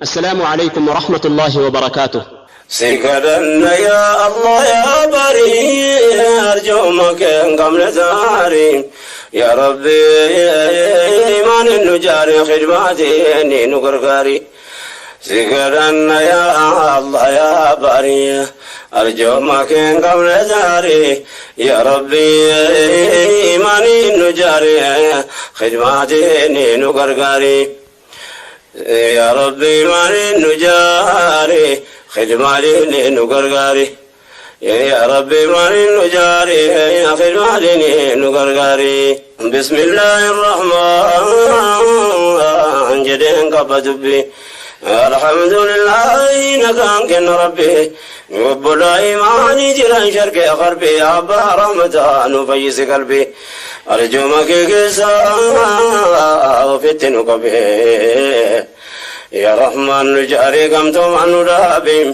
السلام عليكم ورحمة الله وبركاته. سيكدن يا الله يا بري أرجومك قبل داري يا ربي إيمان النجاري خدماتي إني نقرقاري سيكدن يا الله يا بري أرجومك قبل داري يا ربي إيمان النجاري خدماتي إني نقرقاري يا ربي إيمان النجاري خدماتي نقرقاري يا ربي ما نجاري يا خدماتي نقرقاري بسم الله الرحمن جدين قبضبي الحمد لله نكان كن ربي وبلا إيماني جيران شرقي غربي أبا رمضان وفيس قلبي أرجو مكيسا وفتن قبي يا رحمن نجاري قمتم عن رابي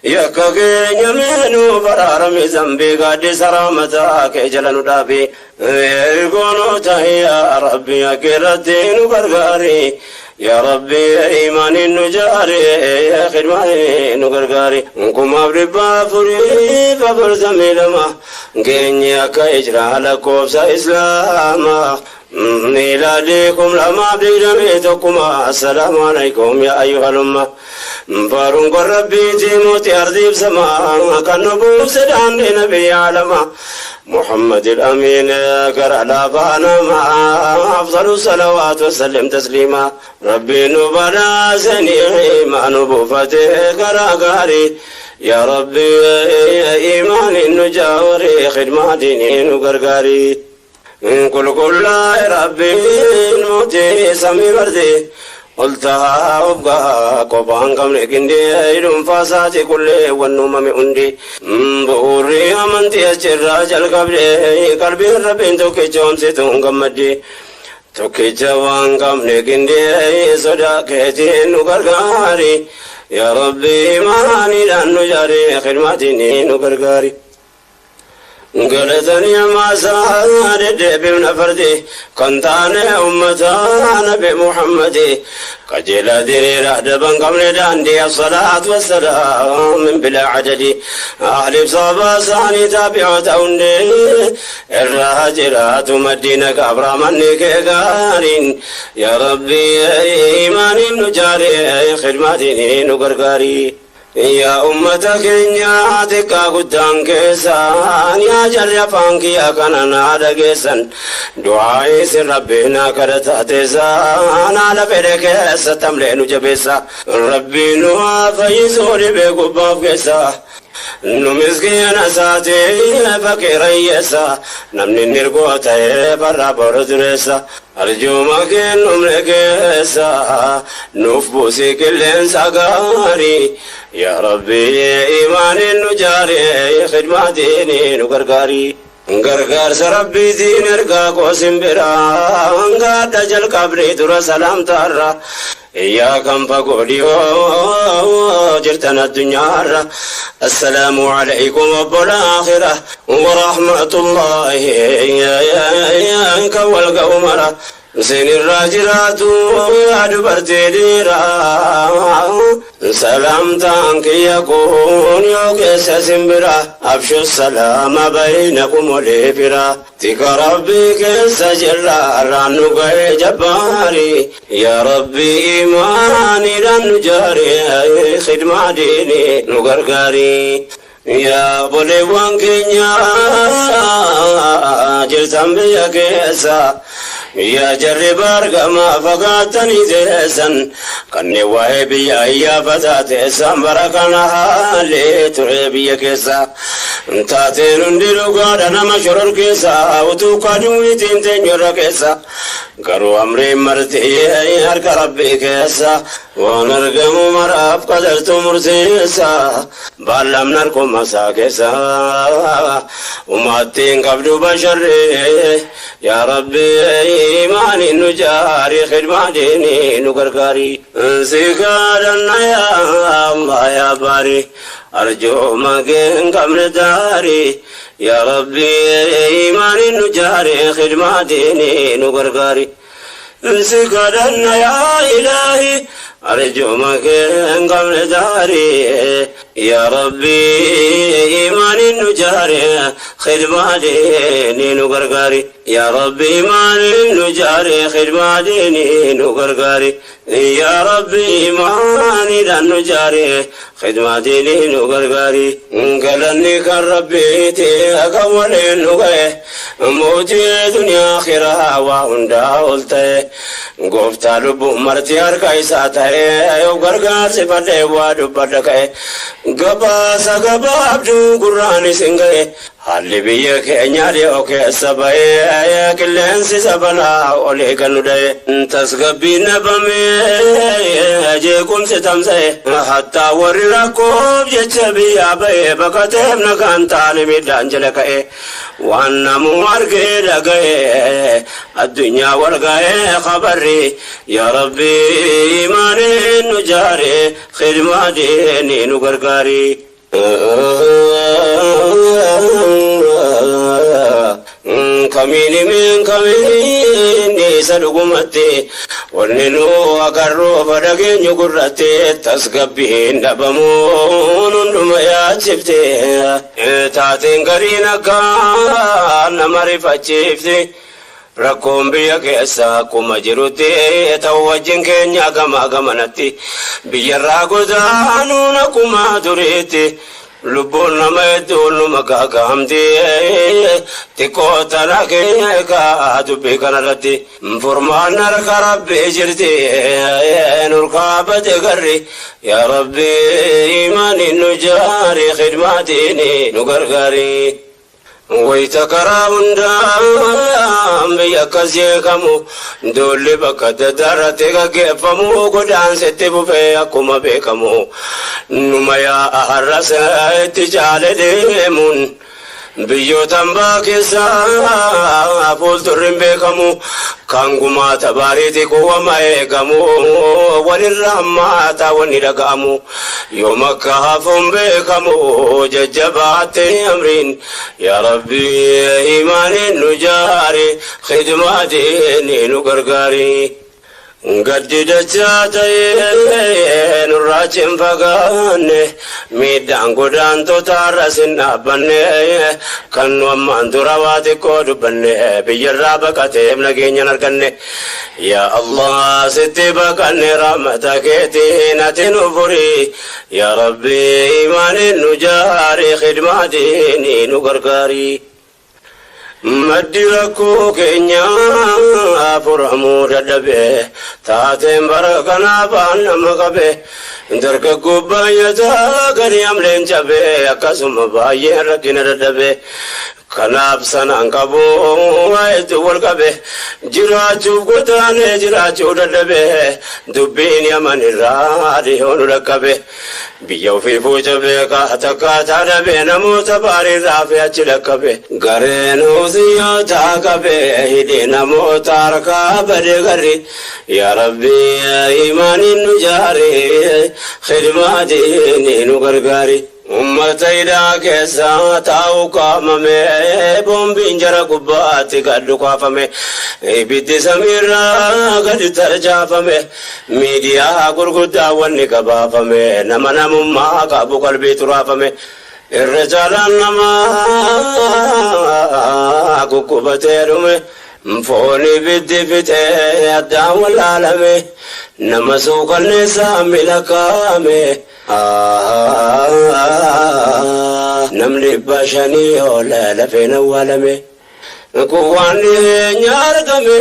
يا كغين يمينو برارمي ذنبي قد سرامتك جلن رابي يقولوا يا ربي يا كردين وقرقاري يا ربي إيمان النجاري يا خدماني نقرقاري نكم أبربا فري فبرزمي لما كينيا كإجرا لكوبس إسلاما ميلادكم لما بيدميتكما السلام عليكم يا أيها الأمة فارنق ربي تيموت أرضي بسماء كالنبوب سدان لنبي عالما محمد الأمين كرع لابانا مع أفضل الصلوات وسلم تسليما ربي نبلا سني ما نبوفته كراغاري يا ربي إيمان النجاوري خدمة ديني نقرقاري كل كل ربي الموتي سمي بردي قلتها وابقى قبان قبل كندي فاساتي كل والنوم مئندي بوري أمنتي الجراج القبل قلبي ربي توكي جوم ستون قمدي توكي جوان قبل كندي صداقتي نقرقاري يا ربي ماني لأنه جاري خدمتي نقرقاري قلتني ما سادد بمن فردي كنت أنا أمتان بمحمد قجل ديري رهدبا قبل داندي الصلاة والسلام من بلا عدد أهل بصابة ساني تابعة أوندي الراجلات مدينة كبرى مني كغارين يا ربي إيمان نجاري خدمتي نقرقاري يا أمتك يا تكا قدام كيسان يا جر فانك يا كنانا دقيسان دعائي سر ربنا كرتا تيسان على فريك ستملين جبيسا ربي نوا فيزوري بقباب كيسا نمسكين ساتي فقير يسا نمني نرقوتي برا بردرسا أرجو ما كن نملكسا نفبوسي كل سقاري يا ربي إيمان النجاري خدمة ديني نقرقاري غرغر سربي دين ارقا قوسم برا قاد جل قبري در سلام تارا يا كم فقولي جرتنا الدنيا السلام عليكم وبالآخرة ورحمة الله يا كول قومرة سين الراجرات أدبرت ديرا سلام تانك يكون يوكس سمبرا أبشو السلام بينكم وليبرا تك ربي كسجرا رانو جباري يا ربي إيماني لن جاري خدمة ديني نقرقاري يا بولي كينيا جرتم بيا كيسا يا جرب أرقما فقاتني تيسا كني وهبي يا فتاة سامبركنا حالي تربي كيسا تاتين ديرو قادنا مشرور كيسا وتوقادو يتين تنجر كيسا قرو أمري مرتي هرك ربي كيسا ونرقم مراب قدرت مرتيسا بالام نركم مسا كيسا وماتين قبل بشري يا ربي إيماني نجاري خدمة ديني نقرقاري سيقارنا يا الله يا باري أرجو مكين قبل داري يا ربي إيماني نجاري خدمة ديني نقرقاري Si kadhanna yaa ilaahi, arjuma kee hin qabne daarii. Yaa Rabbi, imaaniin nu jaare, khidmaa diinii nu gargaari. Yaa Rabbi, imaaniin nu jaare, khidmaa diinii nu gargaari. Yaa Rabbi, imaaniidhaan nu jaare, khidmaa diinii nu gargaari. Galanni kan Rabbiiti, akka waliin nu ga'e, mootii duniyaa akhiraa waa hundaa ol ta'e, gooftaa lubbuu marti harka isaa ta'e, yoo gargaarsifadhee waa dubbadha ka'e, gabaasa gabaabduu gurraan isin ga'e. Haalli biyya keenyaa dhiyoo keessa ba'ee, qilleensi sabalaa olii kan nu dha'e, tasgabbiin dhabamee, jeequmsi tamsa'e, hattaa warri rakkoof jecha biyyaa ba'e baqateef nagaan taane miidhaan jala ka'e, waan namuu argee dhaga'e, addunyaa wal ga'ee khabarri. Yaa Rabbi, imaaniin nu jaare, khidmaa diinii nu gargaari. Kamiin min kamiin isa dhugumatti wanni nu agarru dhageenyu gurratti, tasgabbiin dhabamuun hunduma yaachifte, taateen gariin akka nama rifachiifte. Rakkoon biyya keessa akkuma jirutti ta'u, wajjin keenya gama gamanatti biyyarraa godaanuun akkuma duriitti, lubbuun nama hedduun numa gaagahamti. Xiqqoo tana keeka dubbii kanarratti furmaan harka Rabbii jirti, nurkaa bade garri. Yaa Rabbi, imaaniin nu jaari, khidmaatiin nu gargaari. Wayita karaa hundaan biyya akkas jeeqamu, duulli bakka adda addaa irratti gaggeeffamu, godaansitti fufee akkuma beekamu, numa yaa'a har'as itti caale deemuun, biyyoota hambaa keessaa fuuldurri hin beekamu, kan gumaata baariiti kuwwama eegamu, walirra hammaata wanni dhaga'amu, yoom akka hafuun beekamu, jajjabaatte amriin. Yaa Rabbi, imaaniin nu jaari, khidmaatiin nu gargaari. Gaddi dachaa ta'ee nurraa hin fagaanne, miidhaan godaantota irras hin dhaabbanne, kan nu ammaan dura waa xiqqoo dubbanne, biyyarraa baqateef nageenya hin arganne. Yaa Allah, sitti baqanne, rahmata keetiin ati nu furi. Yaa Rabbi, imaaniin nu jaari, khidmaatiin nu gargaari. Maddi rakkoo keenyaa furamuu dadhabe, taateen bara kanaaf nama qabe, dargaggoo baay'ataa gadi amleen cabe, akkasuma baay'een rakkina dadhabe. Kanaaf sanaan qabu waa hedduu wal qabe, jiraachuuf godaanee jiraachuu dadhabe, dubbiin Yaman irraa dhiyoo nu dhaqqabe, biyya ofii fuuca beekaa takkaataa dhabe, namoota baariirraa fi achi dhaqqabe, gareen husiyoota qabe, hidhi namoota harkaa bade garri. Yaa Rabbi, imaaniin nu jaari, khidmaatiin nu gargaari. Ummata hidhaa keessa taa'u qaamame, boombiin jara gubbaatti gad dhukaafame, ibiddi samiirraa gadi tarjaafame, miidiyaa gurguddaa wanni gabaafame, nama namummaa qabu qalbii xuraafame, irra caalaan namaa guggubatee dhume, foon ibiddi fixee addaan wallaalame, nama suukanneessaa milakaame. Namni 500 ol lafeen awwaalame. Kun waan dhiyeenya argame,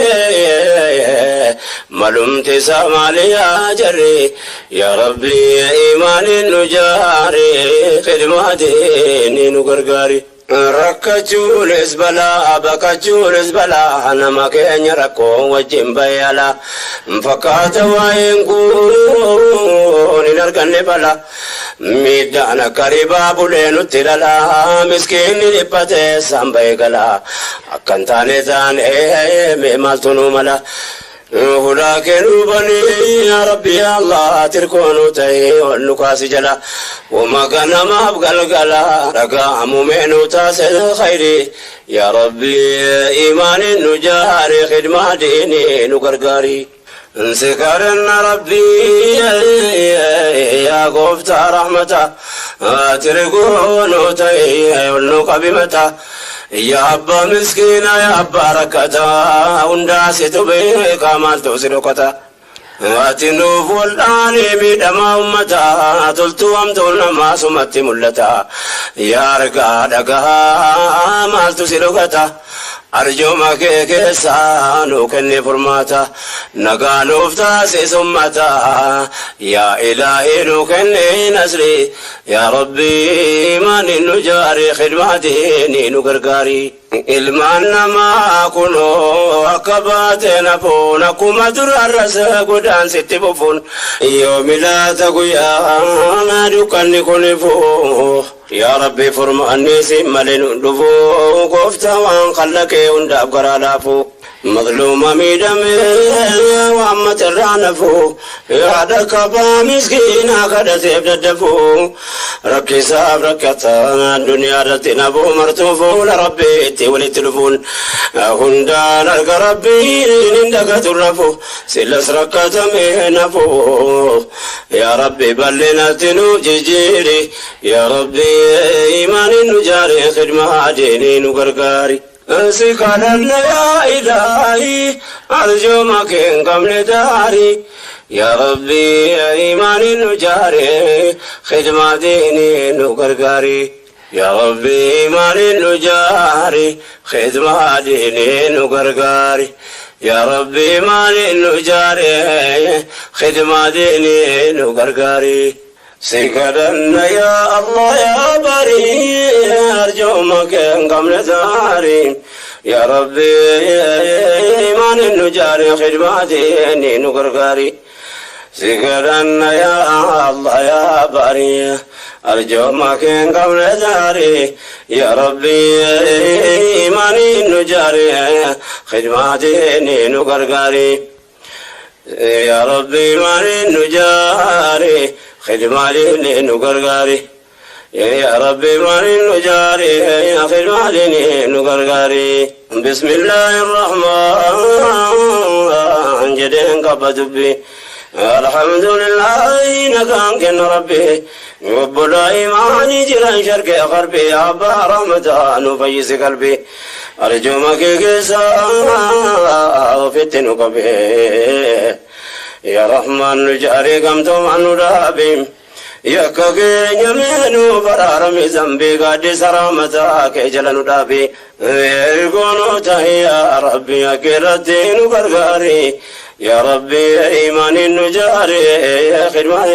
malumti isaa maali yaa jarri? Yaa Rabbi, imaaniin nu jaari, khidmaatiin nu gargaari. Rakkachuunis balaa, baqachuunis balaa, nama keenya rakkoo wajjin bayala fakkaata, waa'een kun hin arganne bala, miidhaan akka ribaa bulee nutti lala, miskiinni dhiphatee saan bahee gala, akkan taane taane mee maaltu nu mala? هناك نوبني يا ربي يا الله تركونو تهي والنكاس جلا وما كان ما بقلقلا رقا مؤمن تاسد خيري يا ربي إيمان نجاري خدمة ديني نقرقاري انسكرنا ربي يا قفت رحمته تركونو تهي والنقبمته يا أبا مسكينة يا أبا ركتا ونداسي تبيك ما توسلكتا واتنوف والآني ميدما أمتا تلتو أمتون ما سمت ملتا يا رقا دقا ما توسلكتا أرجو ما كيسا نوكني فرماتا نقانوف تاسي سمتا يا إلهي نوكني نصري يا ربي ما نجاري خدمتي نقرقاري ilmaan namaa kunoo akka baate nafuun akkuma durarras godaan sitti fufuun yoo milaata guyyaa dukkanni kun ifuu yaa rabbi furmaanni si malee nu dhufuu gooftaa waan qallaqee hundaaf garaa laafuu مظلومة ميدمي وعمة الرعنفو يا دكبا مسكينة قد سيف ددفو ركي ساب ركتا الدنيا رتنا بو مرتوفو لربي تولي تلفون هندان القربي نندك ترفو سلس ركتا مينفو يا ربي بلنا تنو جيجيري يا ربي إيمان نجاري خدمة ديني نقرقاري سكننا يا إلهي أرجو ما كن قبل داري يا ربي إيمان نجاري خدمة ديني نقرقاري يا ربي إيمان نجاري خدمة ديني نقرقاري يا ربي إيمان نجاري خدمة ديني نقرقاري سكرنا يا الله يا بري أرجو ما كان قبل داري يا ربي إيمان النجاري خدمتي إني نقرقاري سكرنا يا الله يا بري أرجو ما كان قبل داري يا ربي إيمان النجاري خدمتي إني نقرقاري يا ربي إيمان النجاري خدمة نقرقاري يا ربي ماني نجاري يا خدمة نقرقاري بسم الله الرحمن جدين قبضبي الحمد لله نكان ربي رب الإيمان جران شرق غربي أبا رمضان وفيس قلبي أرجو مكيسا وفتن قبي يا رحمن نجاري قمتم عن رابي يا كغين يمينو برارمي ذنبي قد سرامتك جلن رابي يكونوا يا ربي يا كردين وقرقاري يا ربي إيمان النجاري يا خدمة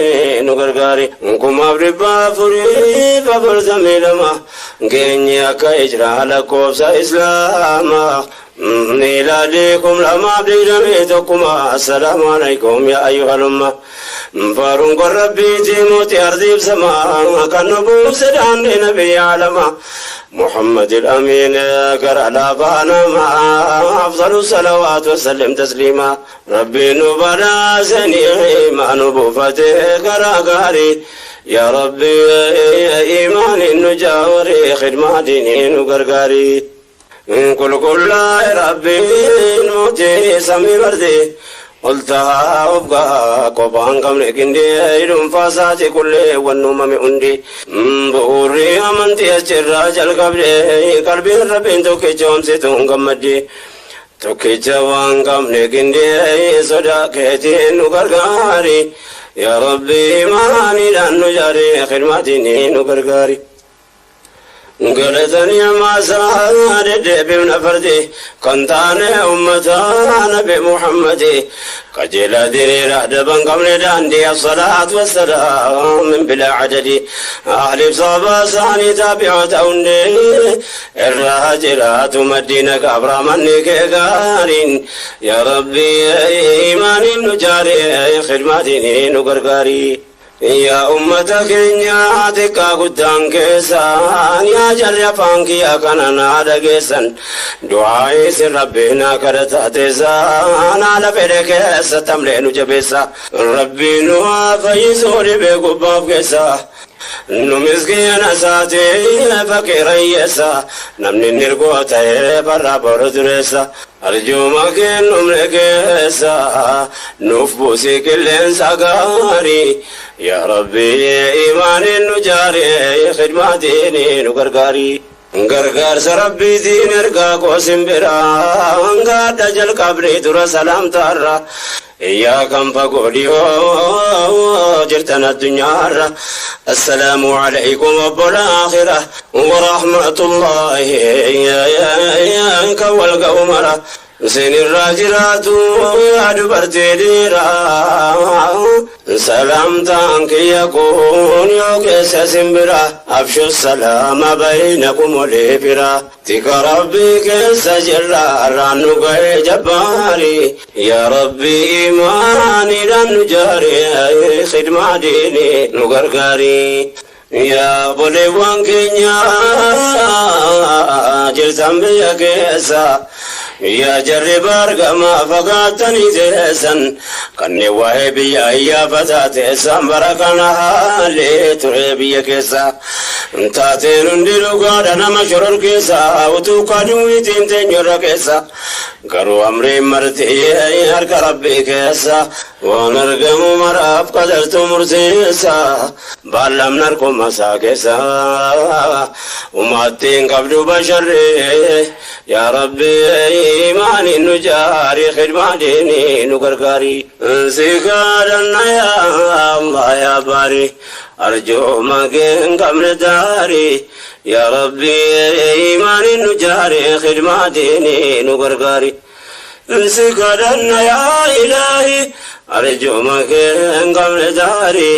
نقرقاري كم أبربا فري فبرزمي لما كينيا كإجرا لكوبس إسلاما ميلادكم لما بيدميتكم السلام عليكم يا أيها الأمة فارون ربي تيموتي أرضي بسما كان نبو سدان نبي عالما محمد الأمين قرأ لابانا مع أفضل الصلوات وسلم تسليما ربي نبلا سني ما نبو فتح قرأ قاري يا ربي إيمان النجاري خدمة ديني نقرقاري كل كل ربي الموتي سمي بردي قلتها وابقى قبان قبل كندي فاساتي كل والنوم مئندي بوري أمنتي أجر جل قبل قلبي ربي توكي جوم ستون قمدي توكي جوان قبل كندي صداقتي نقرقاري يا ربي ماني لأن جاري خدمتي نقرقاري قلتني ما سعد بن فردي كنتان أمتان بمحمد قجل ديري رهدبا قبل داندي الصلاة والسلام من بلا عدد أهل بصابة ساني تابعة أوندي الراجلات مدينة كبرى منك غارين يا ربي إيمان نجاري خدمتي نقرقاري Yaa ummata keenya xiqqaa guddaan keessan, yaa jarri afaan kiyyaa kana naa dhageessan, du'aa isin rabbii naa kadhataa teessan, haala fedhe keessa tamlee nu jabeessa. Rabbii nu haa fayyisuu dhibee gubbaaf keessa. Nu miskiina isaati faqiira hiyyeessa, namni nirgoo ta'ee barraa boru dureessa. Arjuma kennumne keessa nuuf buusii qilleensa gaarii. Yaa Rabbi, imaaniin nu jaaree, khidmaatiin nu gargaarii. Gargaarsa rabbiitiin ergaa koo simbiraan gaadha, jalqabnee dura salaamtaarra. Yaa kan fagoo dhiyoo jirtan addunyaarra, assalaamu alaykum obbola aakhira warahmatullaahi kan wal ga'u mara. Isinirraa jiraatu yaa dubartii dhiiraa, salaamtaan kiyya kun yoo keessa simbira. Afshu salaama baynakum walii fira, tika rabbii keessa jirra, irraan nu ga'e jabbaari. Yaa rabbi, imaaniidhaan nu jaari, khidmaa diini nu gargaari. Yaa obboleewwan keenya jirtan biyya keessa, yaa jarri baargamaa fagaattanii teessan, kanneen waa'ee biyya iyyaafataa teessan, bara kana haalee ture biyya keessa taateen hundi dhugaadha nama shoror keessa, utuu kaduwiitiin teenyurra keessa, garuu amriin marti harka rabbii keessa, waan argamu maraaf qadartu murteessa, baallamni harkuma isaa keessa, umattiin qabdu basharree. Yaa rabbi, imaaniin nu jaari, khidmaa diinii nu gargaari. Si kadhanna yaa Allah, yaa baari, arjooma kee hin qabne daari. Yaa rabbi, imaaniin nu jaari, khidmaa diinii nu gargaari. Si kadhanna yaa ilaahi, arjooma kee hin qabne daari.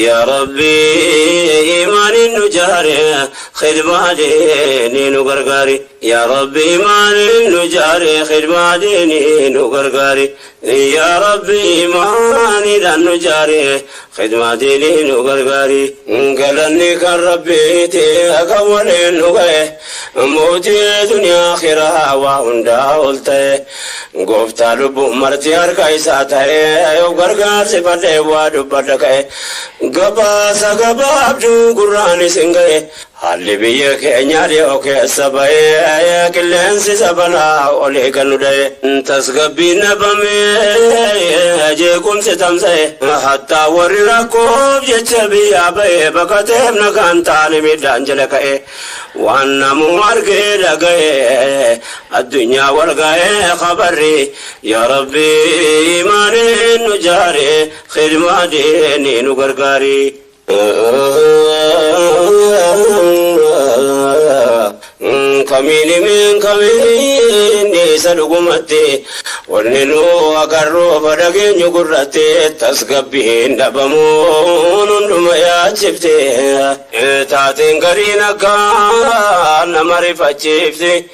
Yaa rabbi, imaaniin nu jaari, khidmaa diinii nu gargaari. Yaa rabbi, imaaniin nu jaari, khidmaa diinii nu gargaari. Yaa rabbi, imaaniidhaan nu jaari, khidmaa diinii nu gargaari. Galanni kan rabbiiti akka waliin nu ga'e, mootii duniyaa akhiraa waa hundaa ol ta'e, gooftaa lubbuu marti harka isaa ta'e, yoo gargaarsifadhee waa dubbadha ka'e, gabaasa gabaabduu gurraan isin ga'e. Haalli biyya keenya dhiyoo keessa ba'ee, qilleensi sabanaa olii kan nu dha'e, tasgabbiin dhabamee jeequmsi tamsa'e, hattaa warri rakkoof jecha biyyaa ba'e baqateef nagaan taane miidhaan jala ka'e, waan namuu argee dhaga'e addunyaa wal ga'ee khabarri. Yaa rabbi, imaaniin nu jaare, khidmaa diinii nu gargaari. Kamiin min kamiin isa dhugumatti wanni nu agarruu dhageenyu gurratti, tasgabbiin dhabamuun hunduma yaachifte, taateen gariin akka nama rifachiifte.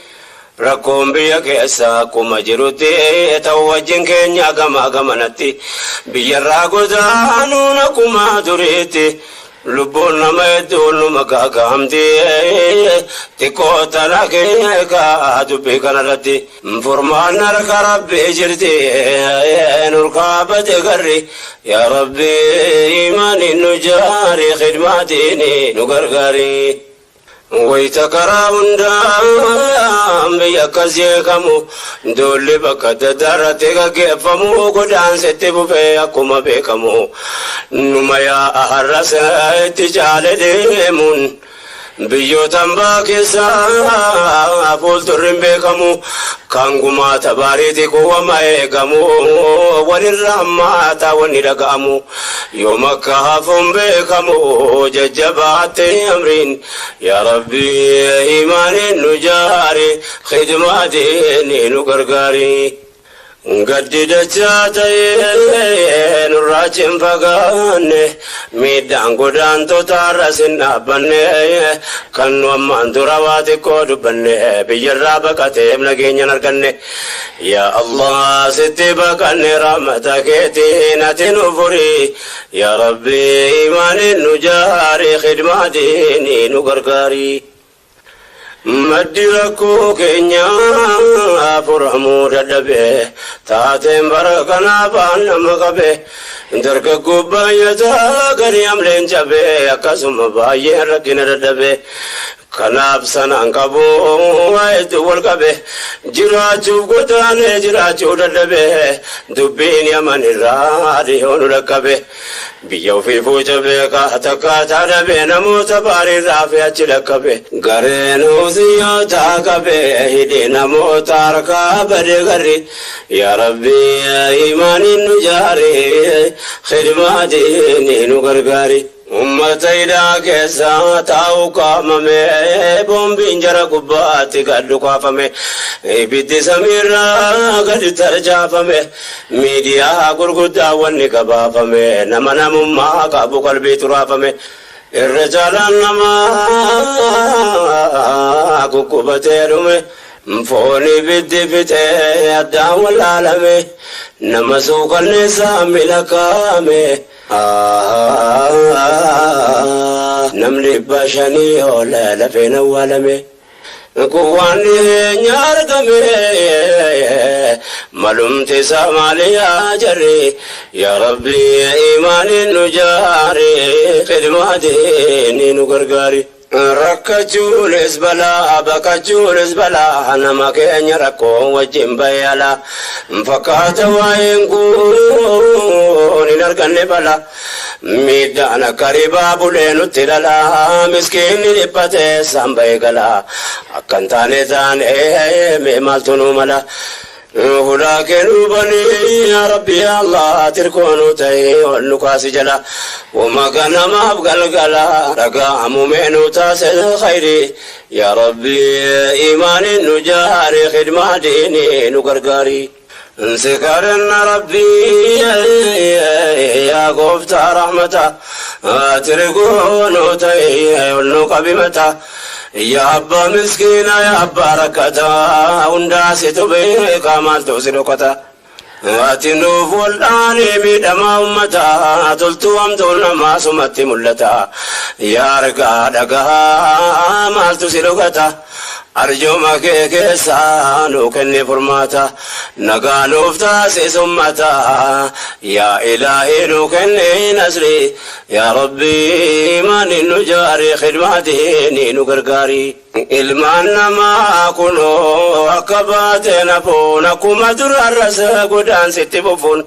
Rakkoon biyya keessa akkuma jirutti ta'u, wajjin keenya gama gamanatti biyyarraa godaanuun akkuma duriitti, lubbuun nama hedduun numa gaagaamti. Xiqqoo tana keeka dubbii kanarratti furmaan harka rabbii jirti, nurkaa bade garri. Yaa rabbi, imaaniin nu jaari, khidmaatiin nu gargaari. Wayita karaa hundaan biyya akkas jeeqamu, duulli bakka adda addaa irratti gaggeeffamu, godaansitti bufee akkuma beekamu, numa yaa'a har'as itti caale deemuun, biyyoota hambaa keessaa fuuldurri hin beekamu, kan gumaata baariiti kuwwama eegamu, walirra hammaataa wanni dhaga'amu, yoom akka hafuun beekamu jajjabaatte amriin. Yaa rabbi, imaaniin nu jaari, khidmaatiin nu gargaari. Gaddi dachaa ta'ee nurraa hin fagaanne, Miidhaan godaantota har'as hin dhaabbanne kan nu ammaan dura waa xiqqoo dubbanne biyyarraa baqateef nageenya hin arganne. Yaa Allah sitti baqanne rahmata keetiin ati nu furi. Yaa Rabbi imaaniin nu jaari khidmaa diinii nu gargaari. Maddi rakkoo keenyaa furamuu dadhabe taateen bara kanaa baan nama qabe dargaggoo baay'ataa gadi amleen cabe akkasuma baay'een rakkina dadhabe. Kanaaf sanaan qabu waa hedduu wal qabe jiraachuuf godaanee jiraachuu dadhabe dubbiin Yaman irraa dhiyoo nu dhaqqabe biyya ofii fuuca beekaa takkaataa dhabe namoota baariirraa fi achi dhaqqabe gareen husiyyootaa qabe hidhee namoota harkaa bade garri yaa Rabbi imaaniin nu jaari khidmaa diinii nu gargaari. Ummata hidhaa keessa taa'u qaamame boombiin jara gubbaatti gad dhukaafame ibiddi samiirraa gadi tarjaafame miidiyaa gurguddaa wanni gabaafame nama namummaa qabu qalbii turaafame irra caalaan namaa kukkubatee dhume foon ibiddi fixee addaan wallaalame nama suukanneessaa milakaame. Namni 500 ol lafeen awwaalame kun waan dhiyeenya argame malumti isaa maali yaa jarri yaa Rabbi imaaniin nu jaari khidmaa diinii nu gargaari. Rakkachuunis balaa baqachuunis balaa nama keenya rakkoo wajjin bayyala fakkaata waa'een kun hin arganne bala miidhaan akka ribaa bulee nutti dhala miskiinni dhiphatee isaan bahee gala akka hin taane taane mee maaltu nu mala. Hulaa kennuu banii yaa Rabbi yaa Allah tirkoonu ta'ee ol nu kaasi jala wama ganamaaf galgala dhaga'amu meenuu taasise khayri yaa Rabbi imaaniin nu jaari khidmaa diinii nu gargaari. Sikaranna Rabbi yaa gooftaa rahmata tirkoonu ta'ee ol nu qabimata. Yaa abbaa miskiina yaa abbaa rakkataa hundaa situ beekaa maaltu si dhokata. Ati nuuf wal'aanee miidhamaa uummataa toltuu hamtuun namaa sumatti mul'ata. Yaa argaa dhagaa maaltu si dhokata. Arjooma kee keessaa nuu kenni furmaata nagaa nuuf taasisi ummata yaa ilaahii nuu kenni nasri yaa Rabbi imaaniin nu jaari khidmaa diinii nu gargaari. Ilmaan namaa kunoo akka baatee nafuun akkuma durarras godaansitti fufuun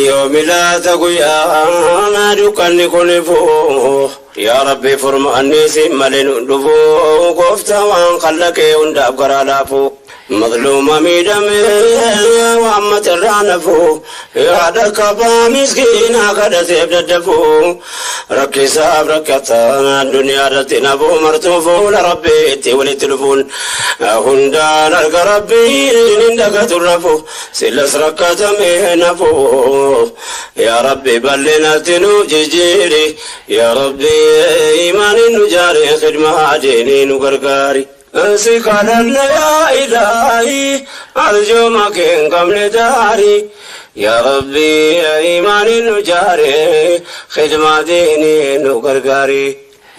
yoo milaata guyyaa dukkanni kun ifuu yaa Rabbi furmaanni si malee nu dhufuu gooftaa waan kallaqee hundaaf garaa laafu. Mazluuma miidhamee waan matarraa nafuu yaada qabaa miskiinaa kadhateef daddafuu rakkisaaf rakkataa addunyaa irratti nafuu martuu fuula Rabbiitti walitti dhufuun hundaan arga Rabbiin hin dagatu rafu silas rakkatamee nafuu yaa Rabbi bal'inatti nu jijjiiri yaa Rabbi imaaniin nu jaari khidmaa diinii nu gargaari. Sikaranna yaa ilaahi arjooma kee hin qabne daari yaa Rabbi imaaniin nu jaari khidmaa diinii nu gargaari.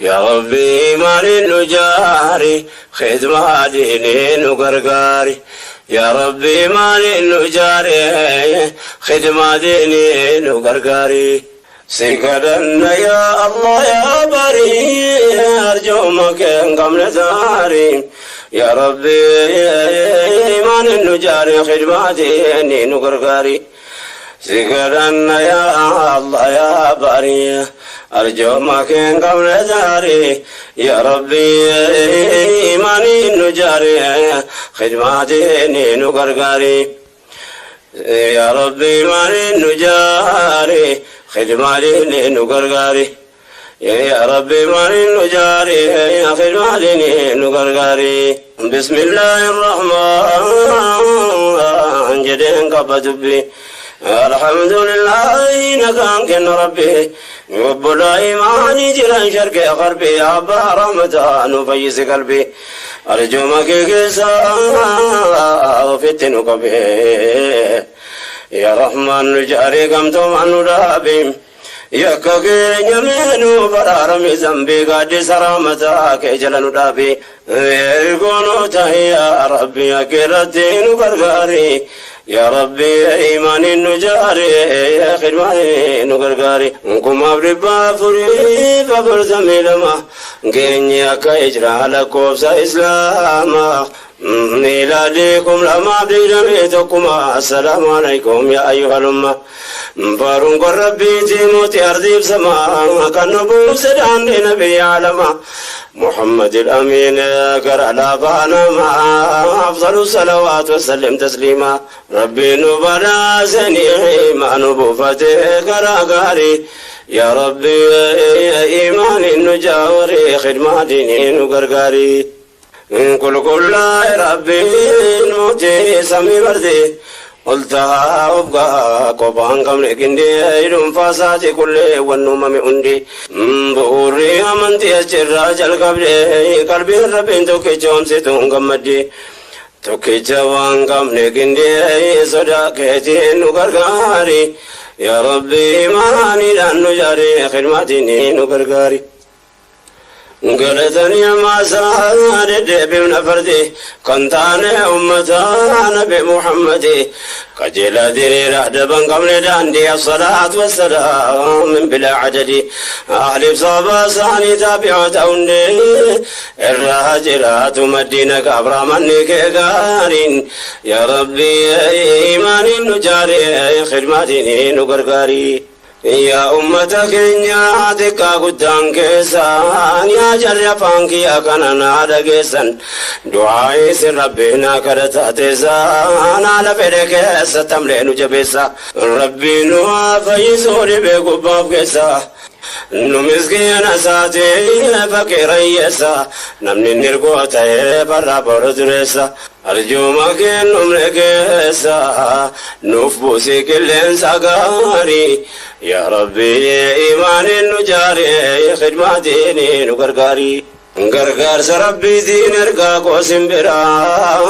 Yaa Rabbi imaaniin nu jaari khidmaa diinii nu gargaari. Yaa Rabbi imaaniin nu jaari khidmaa diinii nu gargaari. Sikaranna yaa Allah yaa bari arjooma kee hin qabne daari yaa Rabbi imaaniin nu jaari khidmaa diinii nu gargaari. Sikaranna yaa Allah yaa bari arjooma kee hin qabne daari yaa Rabbi imaaniin nu jaari khidmaa diinii nu gargaari. Yaa Rabbi imaaniin nu jaari خدمة ديني nu gargaari. Yaa Rabbi imaaniin nu jaari khidmaa diinii nu gargaari. Bismillaahi Rahmaan jedheen qaba dubbi. Alhamdulillaahi nagaan kenna Rabbi. وبلا إيماني جران شرقي غربي أبا رمضان فيس قلبي أرجو مكيسا فتن قبي يا رحمن جاري قمتم عن رابي يا كغير يمين برارمي ذنبي قد سرامتك جلن رابي يكونوا يا ربي يا كرتين وقرقاري يا ربي إيماني نجاري يا خدماني نقرقاري نقوم أبربا فري فبرزمي لما قيني كإجرى لكوبس إسلاما ميلادكم لما بدميتكم السلام عليكم يا أيها الأمة فارون ربي تيموتي أرضي بسما كان نبو سدان نبي عالما محمد الأمين قرأ لابانا مع أفضل الصلوات وسلم تسليما ربي نبنا سني ما نبو فتح قرأ يا ربي إيمان نجاوري خدمة ديني نقرقاري كل كل ربي الموتي سمي بردي قلتها أبقى قبان قمل كندي إلهم فاساتي كل والنوم مئندي بوري أمنتي أجر جل قبلي قلبي ربي توكي جوم ستون قمدي توكي جوان قمل كندي صداقتي نقرقاري يا ربي ماني لأنه جاري خدمتي نقرقاري قلتني ما سارد بمن فردي كنت أنا أمة نبي محمد قجل ديري رهدبا قبل داندي الصلاة والسلام من بلا عدد أهل بصابة ساني تابعة أوندي الراجلات مدينة كبرى منك قارين يا ربي إيماني نجاري خدمتي نقرقاري يا أمتك يا تكا قدام كيسان يا جر فانك يا كنانا دقيسان دعائي سر ربنا كرتا تيسان على فريك ستملين جبيسا ربي نوا فيسوري بقباب كيسا نمسكين ساتي فقير يسا نمني نرقوتي برا بردرسا أرجو ما كن نملكسا نفبوسي كل سقاري يا ربي إيمان نجاري خدمة ديني نقرقاري غرغر سربي دين ارقا قوسم برا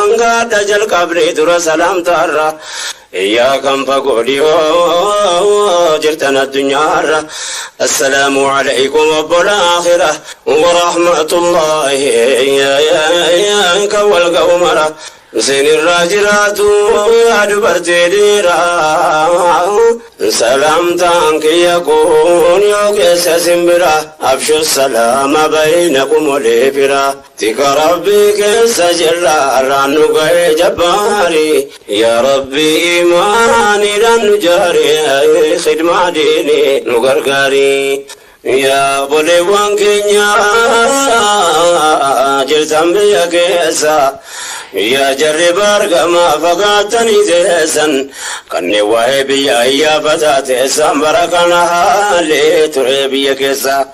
انقاد جل قبري در سلام تارا يا كم فقولي جرتنا الدنيا السلام عليكم وبالآخرة ورحمة الله يا يا كوالقومرة سين الراجلات يا دبرتي ديرا سلام تانك يكون يوكس سمبرا أبشو السلام بينكم وليفرا تك ربي كسجل رانو جباري يا ربي إيماني لن جاري خدمة ديني نقرقاري يا بولي كينيا جلتم بيا كيسا يا جرب أرقما فقاتني تيسا كني وهبي يا فتاتيسا بركنا حالي تربي كيسا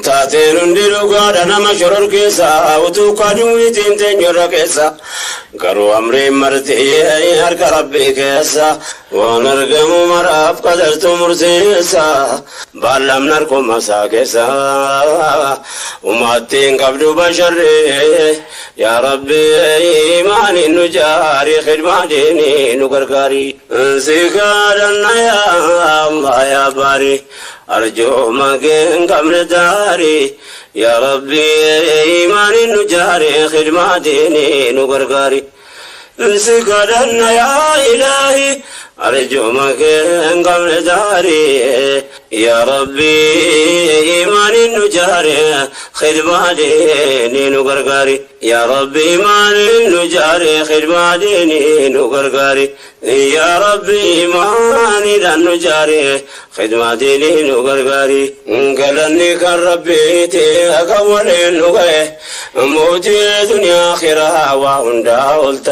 تاتين نديرو قادنا مشرور كيسا وتوقادو يتين تنير كيسا قرو أمري مرتي هرك ربي كيسا ونرقم مراب قدرت مرسيسا بالم نركم مساكسا وماتين قبل بشر يا ربي إيماني نجاري خدمة ديني نقرقاري سيكارنا يا الله يا باري أرجو ما كن قبل داري يا ربي إيماني نجاري خدمة ديني نقرقاري سيكارنا يا إلهي أرجو ما كن قبل داري يا ربي إيماني نجاري خدمة ديني نقرقاري يا ربي إيماني نجاري خدمة ديني نقرقاري يا ربي إيماني نجاري خدمة ديني نقرقاري قالني كان ربي تأكل نقي موتي دنيا آخرة وهندا قلت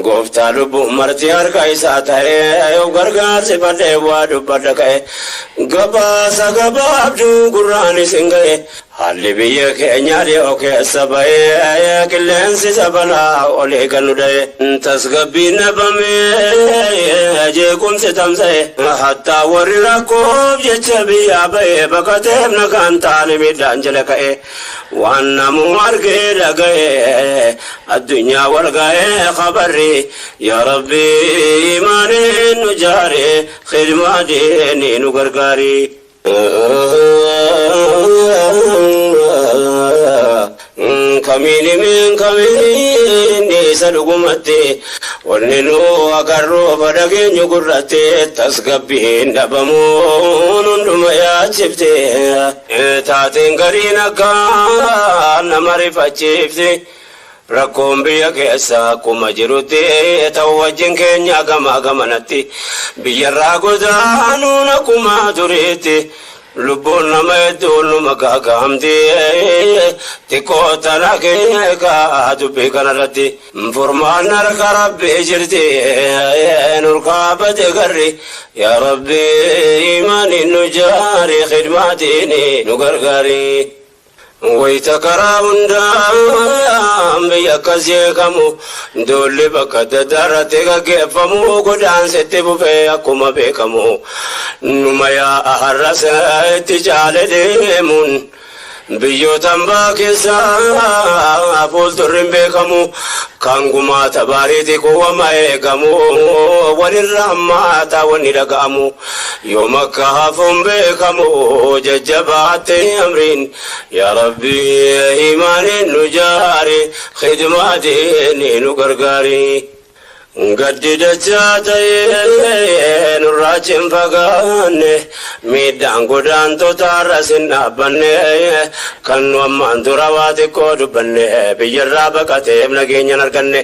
قفت لب مرتي أركيسا تهي وقرقار سفر وادبتك قباس قبابدو قراني سنگي Haalli biyya keenya dhiyoo keessa ba'ee qilleensi sabalaa olii kan nu dha'e. Tasgabbiin dhabamee jeequmsi tamsa'e. Hattaa warri rakkoof jecha biyyaa ba'e baqateef nagaan taane miidhaan jala ka'e. Waan namuu argee dhaga'e addunyaa wal ga'ee khabarri. Yaa Rabbi imaaniin nu jaare khidmaa diinii nu gargaari. Kamiini min kamiini isa dhugumatti wanni nu agarru fadhageenyu gurratti tasgabbiin dhabamuun hunduma yaachifte taateen gariin akka nama rifachiifte rakkoon biyya keessa akkuma jirutti ta'u wajjin keenya gama gamanatti biyyarraa godaanuun akkuma duriitti. Lubbuun nama hedduun numa gaagaamti xiqqoo tana keeka dubbii kanarratti furmaan harka rabbii jirti nurkaabate garri yaa rabbi imaaniin nu jaari khidmaatiin nu gargaari. Wayita karaa hundaan biyya akkas jeeqamu doolli bakka adda addaarratti gaggeeffamu godaansitti bufee akkuma beekamu numa yaa'a har'as itti caale deemuun biyyoota hambaa keessaa fuuldurri hin beekamu kan gumaata baariiti kuwwama eegamu walirra hammaataa wanni dhaga'amu yoom akka hafuun beekamu jajjabaatte amriin yaa rabbi imaaniin nu jaari khidmaatiin nu gargaari. Gaddi dachaa ta'ee nurraa hin fagaanne miidhaan godaantota irras hin dhaabbanne kan nu ammaan dura waa xiqqoo dubbanne biyyarraa baqateef nageenya hin arganne.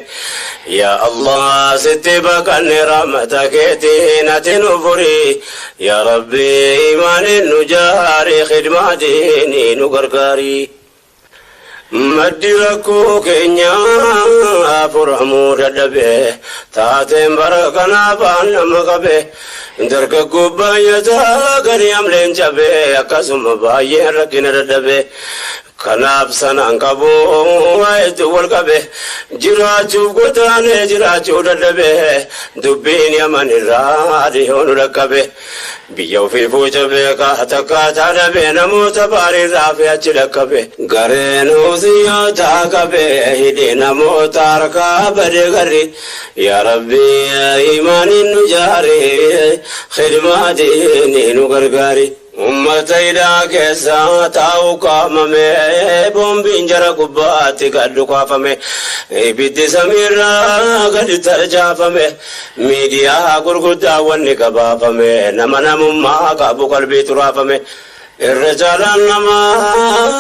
Yaa Allah sitti baqanne rahmata keetiin ati nu furi yaa Rabbi imaaniin nu jaari khidmaatiin nu gargaari. Maddi rakkoo keenyaa furamuu dadhabe taateen bara kanaaf nama qabe dargaggoo baay'ataa gadi amleen cabe akkasuma baay'een rakkina dadhabe. Kanaaf sanaan qabu waa hedduu wal qabe jiraachuuf godaanee jiraachuu dadhabe dubbiin yaman irraa dhihoo nu dhaqqabe biyya ofii fuucha beekaa takkaataa dhabe namoota baariirraa fi achi dhaqqabe gareen husiyoota qabe hidhee namoota harkaa bade garri yaa Rabbi imaaniin nu jaari khidmaatiin nu gargaari. Ummata hidhaa keessa taa'u qaamame boombiin jara gubbaatti gad dhukaafame ibiddi samiirraa gadi tarjaafame miidiyaa gurguddaa wanni gabaafame nama namummaa qabu qalbii turaafame irra caalaan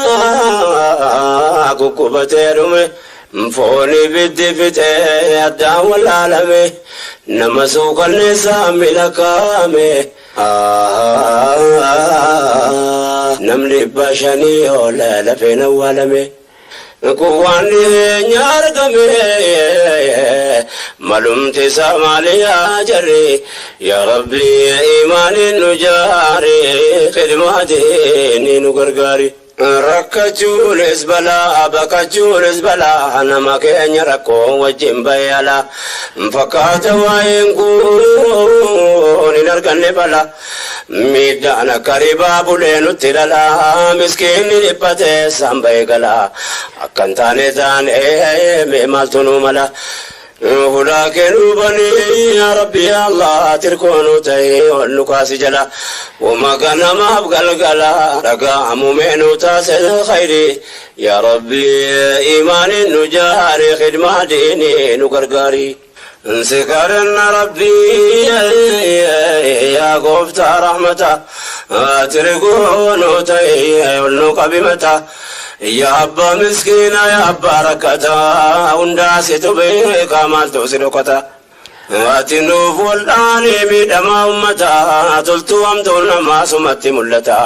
namaa guggubatee dhume foon ibiddi fixee addaan wallaalame nama suukanneessaa milakaame. Namni 500 ol lafeen awwaalame kun waan dhiyeenya argame malumti isaa maali yaa jarri yaa Rabbi imaaniin nu jaari khidmaatiin nu gargaari. Rakkachuunis balaa baqachuunis balaa nama keenya rakkoo wajjin bayyala fakkaata waa'een kun hin arganne bala miidhaan akka ribaa bulee nutti dhala miskiinni dhiphatee isaan ba'ee gala akka hin taane taane mee maaltu nu mala. Hulaa kennuu banii yaa Rabbi yaa Allah tirkoonuu ta'ee ol nu kaasi jala wama ganamaaf galgala dhaga'amu meenuu taasise khayri yaa Rabbi imaaniin nu jaari khidmaa diinii nu gargaari. Sikaranna Rabbi yaa gooftaa rahmata tirkoonuu ta'ee ol nu qabimata. Yaa abbaa miskiina yaa abbaa rakkataa hundaa situ beekaa maaltu si dhokata. Ati nuuf wal'aanee miidhamaa uummataa toltuu hamtuun namaa sumatti mul'ata.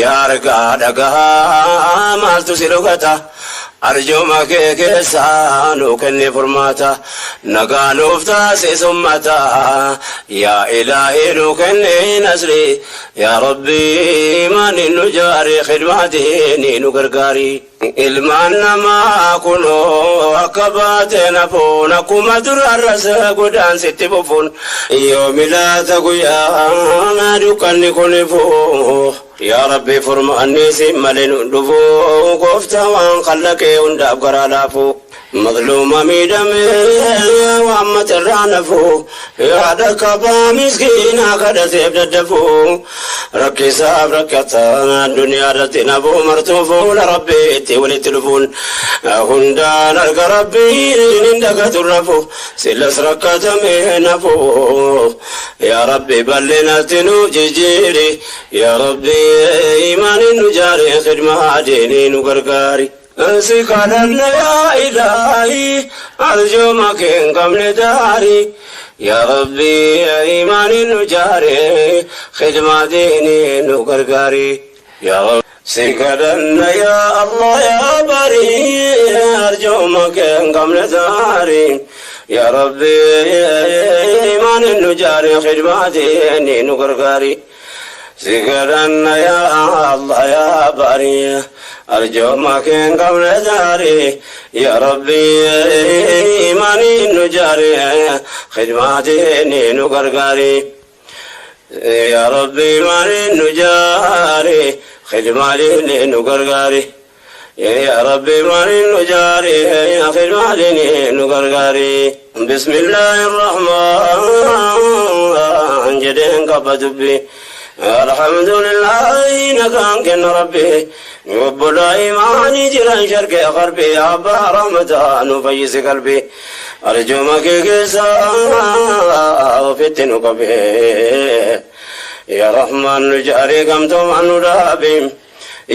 Yaa argaa dhagahaa maaltu si dhokata. Arjooma kee keessaa nuu kennee furmaata. Nagaa nuuf taasisi ummata. Yaa Ilaahii nu kenni nasri. Yaa Rabbi imaaniin nu jaari khidmaa diinii nu gargaari. Ilmaan namaa kunoo akka baateen hafuun akkuma duraarras godaansitti fufuun yoomi laata guyyaa dukkanni kun ifu. Yaa Rabbi furmaanni siin malee nu dhufu gooftaa waan khallaqee hundaaf garaa laafu. Mazluuma miidhame waan matarraa nafu yaada qabaa miskiinaa kadhateef daddafu rakkisaaf rakkataa addunyaa irratti nafu martuu fuula rabbiitti walitti dhufuun hundaan harka rabbiin hin dagatu rafu silas rakkatame nafu yaa rabbi bal'inatti nu jijjiiri yaa rabbi imaaniin nu jaari khidmaa diinii nu gargaari. Si kadhanna yaa ilaahi arjooma kee hin qabne daari yaa rabbi imaaniin nu jaare khidmaa diinii nu gargaari yaa rabbi si kadhanna yaa Allah yaa bari arjooma kee hin qabne daari yaa rabbi imaaniin nu jaare khidmaa diinii nu gargaari. Si kadhanna yaa Allah yaa bari arjooma kee hin qabne daari yaa rabbi imaaniin nu jaare khidmaa diinii nu gargaari yaa rabbi imaaniin nu jaare khidmaa diinii nu gargaari yaa rabbi imaaniin nu jaare khidmaa diinii nu gargaari. Bismillahir Rahmaan jedheen qaba dubbi. Alhamdulillahi nagaan kenna rabbi obbolaa imaanii jiran sharqee qarbii abbaa rahmataa nu fayyisi qalbii arjooma kee keessa ofitti nu qabe yaa rahmaan nu jaarii gamtoomaan nu dhaabi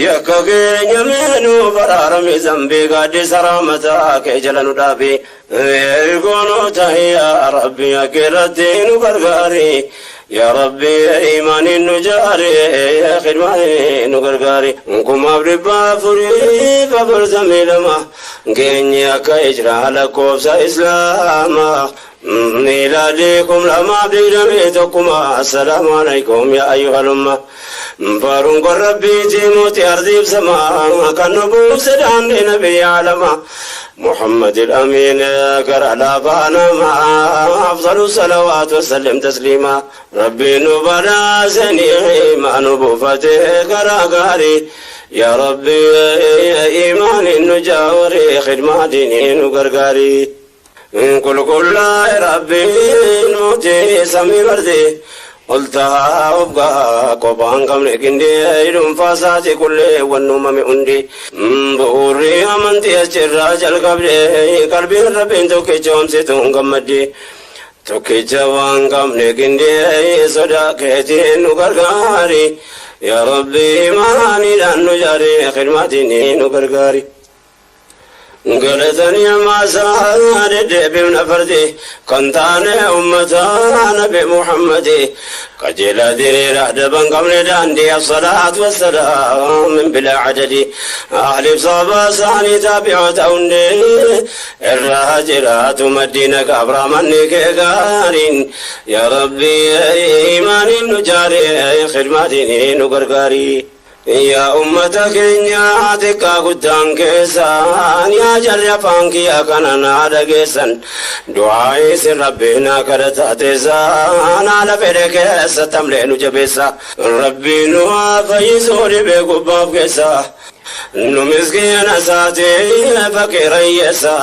yakka keenya mee nu baraarami zambii gaaddisa rahmataa kee jala nu dhaabi ergoonoo tahi yaa rabbi akka irratti nu gargaari. Yaa Rabbi imaaniin nu jaare khidmaan nu gargaari. 1442 geenye akka ijraa lakkoofsa islaamaa. Miilaadii 2021 assalaamu alaikum yaa ayyuhal umma. Faaruun kun rabbiitii mootii ardiif samaa kan nu buuse daandii nabiyyi alamaa. محمد الأمين قرأ لا فانا أفضل الصلوات وسلم تسليما ربي نبلا سني ما نبوفته قرأ قاري يا ربي إيمان النجاوري خدمة ديني نقرقاري كل كل ربي الموتي سمي بردي قلتها وابقى قبان قبل كندي فاساتي كل والنوم مؤندي بوري أمنتي أشراج القبل قلبي ربي توكي جوم قمدي توكي جوان قبل كندي صداقتي نقرقاري يا ربي ماني لأنه جاري خدمتي نقرقاري قلتني ما ساد بمن فردي كنتان أمتان بمحمد قجل دري رهدبا قبل داندي الصلاة والسلام من بلا عدد أهل صبا ساني تابعة أوندي الراجلات مدينة كبرى مني كغارين يا ربي إيمان نجاري خدمتي نقرقاري يا أمة كينيا تكا قدام كيسان يا جر فانكي يا كنانا دقيسان دعائي سر ربنا كرتا تيسان على فريك ستملين جبيسا ربي نوا فيسوري بقباب كيسا nu miskiina isaatii faqiira hiyyeessa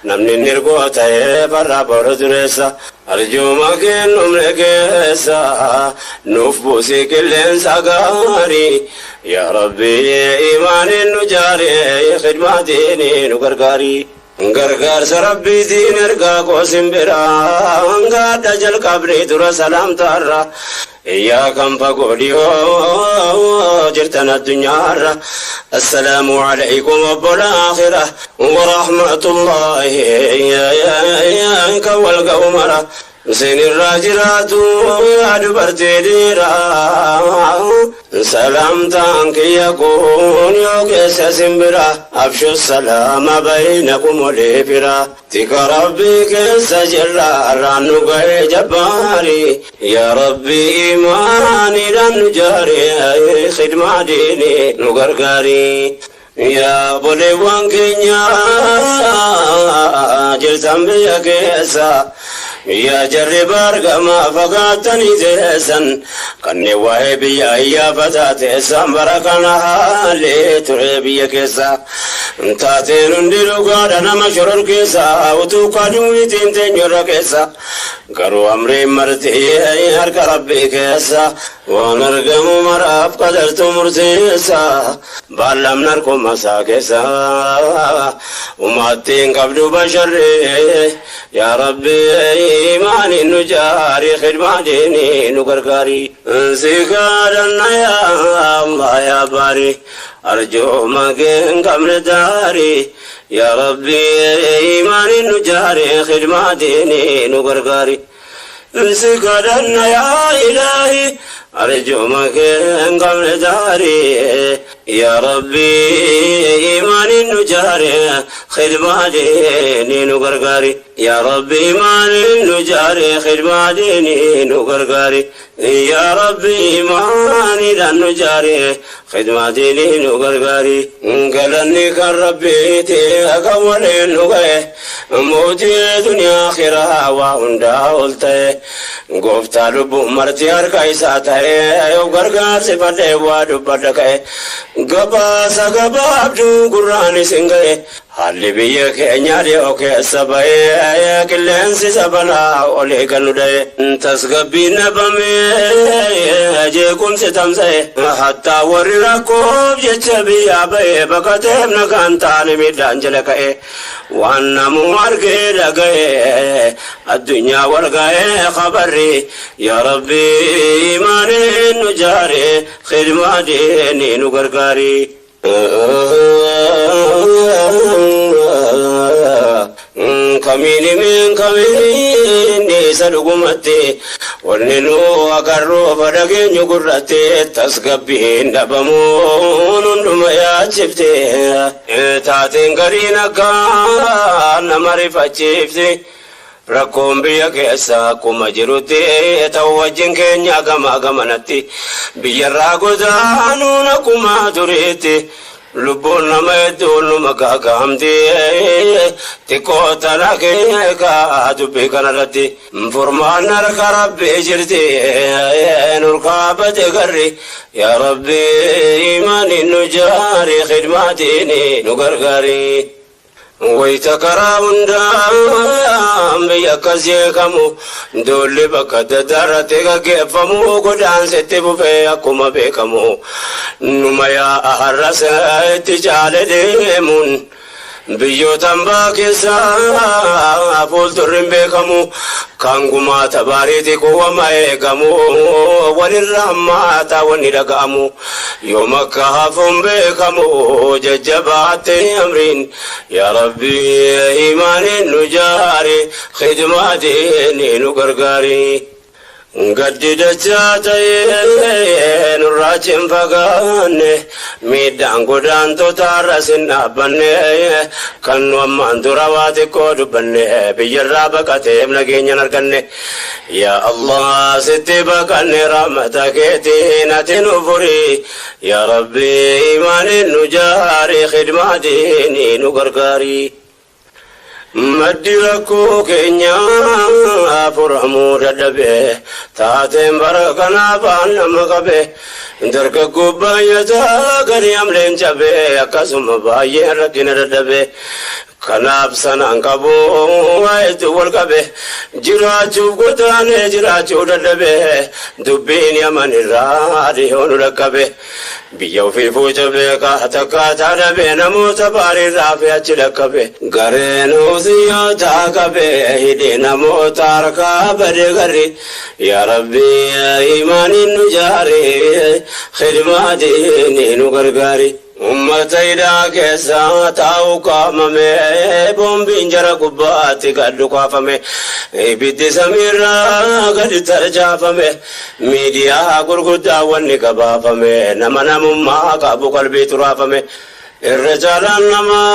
namni nirgoo ta'ee barraa boru dureessa arjuma kennumne keessa nuuf buusii qilleensa gaarii yaa rabbi imaaniin nu jaarii khidmaatiin nu gargaarii. Gargaarsa rabbiitiin ergaa koo biraa gaadha jalqabnee dura salaamtaarra yaa kan fagoo dhiyoo jirtan addunyaarra assalaamu alaykum obbola aakhira warahmatullaahi kan wal ga'u mara. Sinirraa jiraatu yaa dubartii dhiiraa Salaamtaan kiyya kun yoo keessa simbira Abshu salaama baynakum walii fira Tika rabbii keessa jirra irraan nu ga'e jabbaari Yaa rabbii imaaniidhaan nu jaari khidmaa diinii nu gargaari Yaa obboleewwan keenya jirtan biyya keessa Yaa jarri baargamaa fagaattanii teessan kanneen waa'ee biyya iyyaafataa teessan bara kana haalli ture biyya keessa taateen hundi dhugaadha nama shoror keessa utuu kaduutiin teenyurra keessa garuu amriin marti harka rabbii keessa waan argamu maraaf qadartu murteessa baallamni harkuma isaa keessa umaattiin qabdu basharri yaa rabbi iimaaniin nu jaari khidmaa diinii nu gargaari si kadhanna yaa Allah yaa baari arjooma kee hin qabne daari yaa rabbi iimaaniin nu jaari khidmaa diinii nu gargaari si kadhanna yaa ilaahi arjooma kee hin qabne daari yaa rabbi iimaaniin nu jaari khidmaa diinii nu gargaari yaa rabbi iimaaniin nu jaari khidmaa diinii nu gargaari yaa rabbi iimaaniidhaan nu jaari khidmaa diinii nu gargaari galanni kan rabbiiti akka waliin nu ga'e mootii duniyaa akhiraa waa hundaa ol ta'e gooftaa lubbuu marti harka isaa ta'e yoo gargaarsifadhee waa dubbadha ka'e gabaasa gabaabduu gurraan isin ga'e haalli biyya keenyaa dhiyoo keessa ba'ee qilleensi sabanaa olii kan nu dha'e tasgabbiin dhabamee jeequmsi tamsa'e hattaa warri rakkoof jecha biyyaa ba'e baqateef nagaan taane miidhaan jala ka'e waan namuu argee dhaga'e addunyaa wal ga'ee khabarri yaa rabbi imaaniin nu jaare khidmaa diinii nu gargaari. Kamiini min kamiini isa dhugumatti wanni nu agarru fadhageenyu gurratti tasgabbiin dhabamuun hunduma yaachifte taateen gariin akka nama rifachiifte rakkoon biyya keessa akkuma jirutti ta'u wajjin keenya gama gamanatti biyyarraa godaanuun akkuma tureetti lubbuun nama hedduun numa gaagaamti xiqqoo tana keekaa dubbii kanarratti furmaan harka rabbii jirti nurkaa bade garri yaa rabbi imaaniin nu jaari khidmaatiin nu gargaari. Wayita karaa hundaan biyya akkas jeeqamu duulli bakka adda addaa irratti gaggeeffamu godaansitti fufee akkuma beekamu numa yaa'a har'as itti caale deemuun biyyoota hambaa keessaa fuuldurri hin beekamu kan gumaata baariiti kuwama eegamu walirra hammaata wanni dhaga'amu yoom akka hafuun beekamu jajjabaatte amriin yaa rabbi imaaniin nu jaari khidmaa diinii nu gargaari. Gaddi dachaa ta'ee nurraa hin fagaanne miidhaan godaantota har'as hin dhaabbanne kan nu ammaan dura waa xiqqoo dubbanne biyyarraa baqateef nageenya hin arganne yaa Allah sitti baqanne rahmata keetiin ati nu furi yaa rabbi imaaniin nu jaari khidmaa diinii nu gargaari. Maddi rakkoo keenyaa furamuu dadhabe taateen bara kanaaf aan nama qabe dargaggoo baay'ataa gadi amleen cabe akkasuma baay'een rakkina dadhabe kanaaf sanaan qabu waa hedduu wal qabe jiraachuuf godaanee jiraachuu dadhabe dubbiin yaman irraa dhiyoo nu dhaqqabe biyya ofii fuuca beekaa takkaataa dhabe namoota baariirraa fi achi dhaqqabe gareen husiyyootaa qabe hidhee namoota harkaa bade garri yaa rabbi imaaniin nu jaari khidmaa diinii nu gargaari. Ummata hidhaa keessa taa'u kaamame boombiin jara gubbaatti gad dhukaafame ibiddi samiirraa gadi tarcaafame miidiyaa gurguddaa wanni gabaafame nama namummaa qabu qalbii turaafame irra caalaan namaa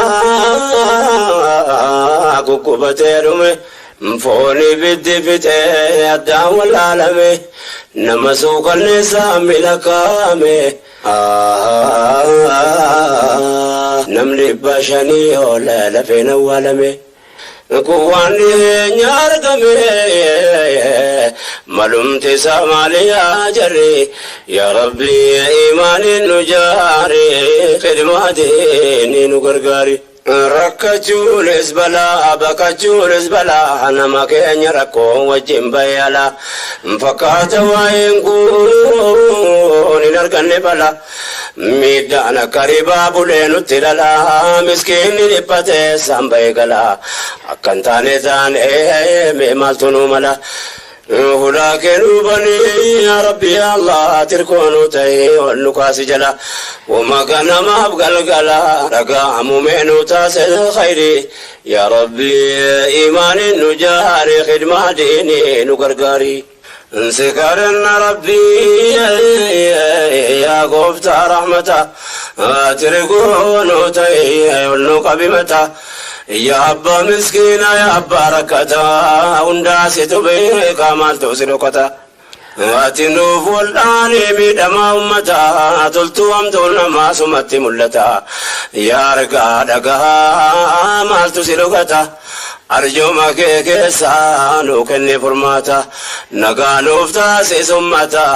guggubatee dhume foon ibiddi fixee addaan wallaalame nama suukanneessaa miila kaame. Namni 500 ol lafeen awwaalame kun waan dhiyeenya argame malumti isaa maali yaa jarri yaa rabbi imaaniin nu jaari khidmaatiin nu gargaari. Rakkachuunis balaa baqachuunis balaa nama keenya rakkoo wajjin bayyala fakkaata waa'een kun hin arganne bala miidhaan akka ribaa bulee nutti lala miskiinni dhiphatee samba'ee gala akkan taane taane mee maaltu nu mala. هناك نوبني يا ربي يا الله تركون تهي والنكاس جلا وما كان ما أبقى القلا رقا مؤمن تاس الخير يا ربي إيمان نجاري خدمة ديني نقرقاري انسكرنا ربي يا قفت رحمته تركون تهي والنقبمته يا أبا مسكينة يا أبا ركتا ونداسي تبيك مالتو سلوكتا واتنوف والآني ميدما أمتا تلتو أمتون ما سمت ملتا يا رقا دقا مالتو سلوكتا أرجو ما كيسا نوكني فرماتا نقا نفتاسي سمتا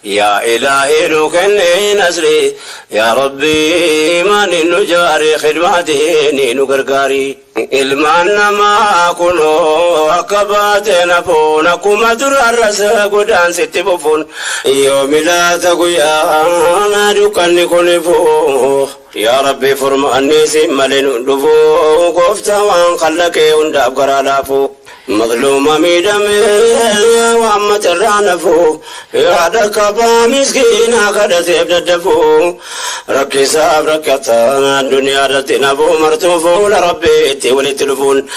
يا إلهي نوكني نصري يا ربي ما نجاري خدمتي نقرقاري ilmaan namaa kunoo akka baate nafuun akkuma durarras godaansitti fufuun yoo milaata guyyaa dukkanni kun ifuu yaa rabbi furmaanni si malee nu dhufuu gooftaa waan kallaqee hundaaf garaa laafuu مظلوم ميدمي وعمة الرانفو يا دكبا مسكينة قد تبدفو ركي ساب ركتا الدنيا رتنبو مرتوفو لربي تولي تلفون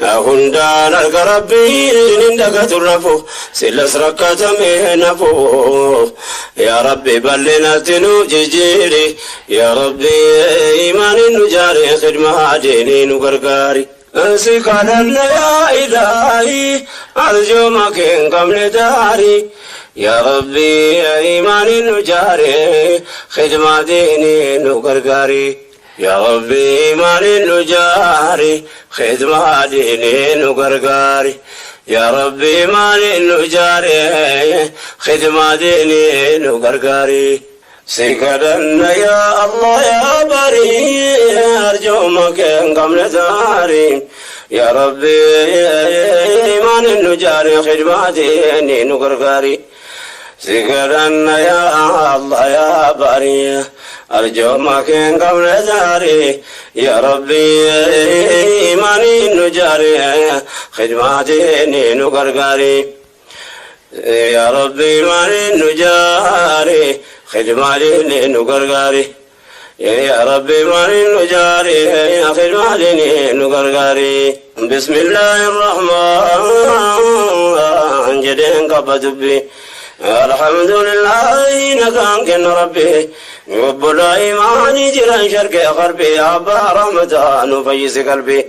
هندان القربي نندك ترفو سلس ركتا مهنفو يا ربي بلنا تنو جيجيري يا ربي إيمان نجاري خدمة ديني نقرقاري سكننا يا إلهي أرجو ما كن قبل داري يا ربي إيمان نجاري خدمة ديني نقرقاري يا ربي إيمان نجاري خدمة ديني نقرقاري يا ربي إيمان نجاري خدمة ديني نقرقاري سكرنا يا الله يا بري أرجو ما كان قبل داري يا ربي إيمان النجاري خدمتي نقرقاري سكرنا يا الله يا بري أرجو ما كان قبل داري يا ربي إيمان النجاري خدمتي نقرقاري يا ربي إيمان النجاري خدمة نقرقاري يا ربي ماني نجاري خدمة نقرقاري بسم الله الرحمن جدين قبضبي الحمد لله نكان ربي رب الإيمان جران شرق غربي أبا رمضان فيس قلبي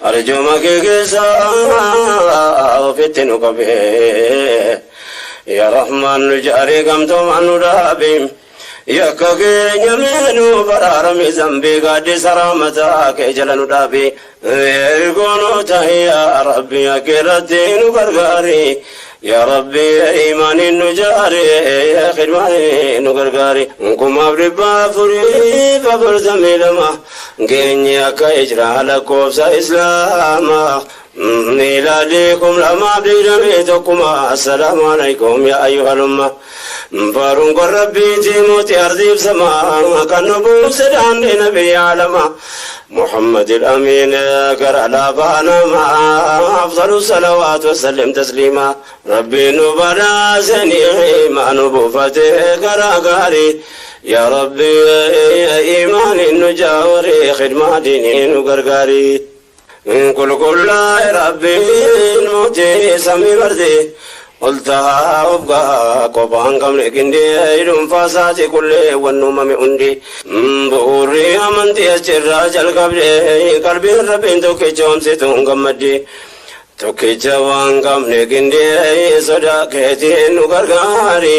أرجو مكيسا فتن قبي يا رحمن نجاري قمتم عن رابي يا كغين يمينو برارمي ذنبي قد سرامتك جلن رابي يكونوا يا ربي يا كردين وقرقاري يا ربي إيمان النجاري يا خدماني نقرقاري كم أبربا فري فبرزمي لما كينيا كإجرا لكوبس إسلاما ميلادكم لما بيدميتكما السلام عليكم يا أيها الأمة فارون ربي تيموتي أرضي بسما كان نبو سدان لنبي عالما محمد الأمين قرأ لابانا مع أفضل الصلوات وسلم تسليما ربي نبنا سني ما نبو فتح قرأ قاري يا ربي إيمان nujaari khidmaa diinii nu gargaari. Qulqullaa'e Rabbiin mootii samii barde ol tahaa of gahaa qophaan qabne qindee dhuunfaa isaati qullee wanni uumame hundi. Bu'uurri amantii achirraa jalqabde qalbiin Rabbiin tokkicha homsituun gammadde. Tokkicha waan qabne qindee sodaa keetiin nu gargaari.